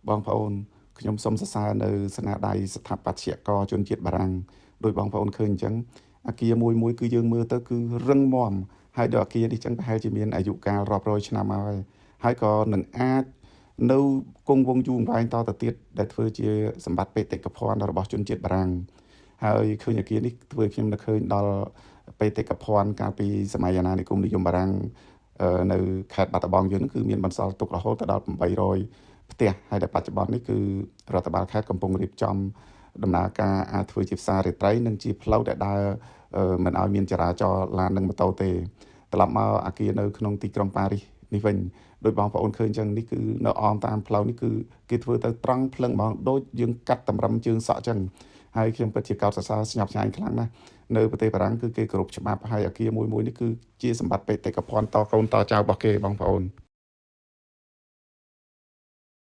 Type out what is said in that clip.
បងប្អូនខ្ញុំសូមសរសើរនៅស្នាដៃស្ថាបត្យករជនជាតិបារាំងដោយបងប្អូនឃើញអញ្ចឹងអាគារមួយមួយគឺយើងមើលទៅគឺរឹងមាំហើយដល់អាគារនេះចឹងប្រហែលជាមានអាយុកាលរាប់រយឆ្នាំមកហើយហើយក៏នឹងអាចនៅគង់វង្សយូរអង្វែងតទៅទៀតដែលធ្វើជាសម្បត្តិបេតិកភណ្ឌរបស់ជនជាតិបារាំងហើយឃើញអាគារនេះធ្វើឲ្យខ្ញុំនឹកឃើញដល់បេតិកភណ្ឌកាលពីសម័យអាណានិគមនិយមបារាំងនៅខេត្តបាត់ដំបងយើងគឺមានបន្សល់ទុករហូតដល់800ផ្ទះហើយដែលបច្ចុប្បន្ននេះគឺរដ្ឋបាលខេត្តកំពុងរៀបចំដំណើរការអាចធ្វើជាផ្សាររាត្រីនិងជាផ្លូវដែលដើរមិនឲ្យមានចរាចរណ៍ឡាននិងម៉ូតូទេត្រឡប់មកអាគារនៅក្នុងទីក្រុងប៉ារីសនេះវិញដោយបងប្អូនឃើញចឹងនេះគឺនៅអមតាមផ្លូវនេះគឺគេធ្វើទៅត្រង់ភ្លឹងហ្មងដូចយើងកាត់តម្រឹមជើងសក់ចឹងហើយខ្ញុំពិតជាកោតសរសើរស្ញប់ស្ញែងខ្លាំងណាស់នៅប្រទេសបារាំងគឺគេគោរពច្បាប់ហើយអាគារមួយមួយនេះគឺជាសម្បត្តិបេតិកភណ្ឌតកូនតចៅរបស់គេបងប្អូន។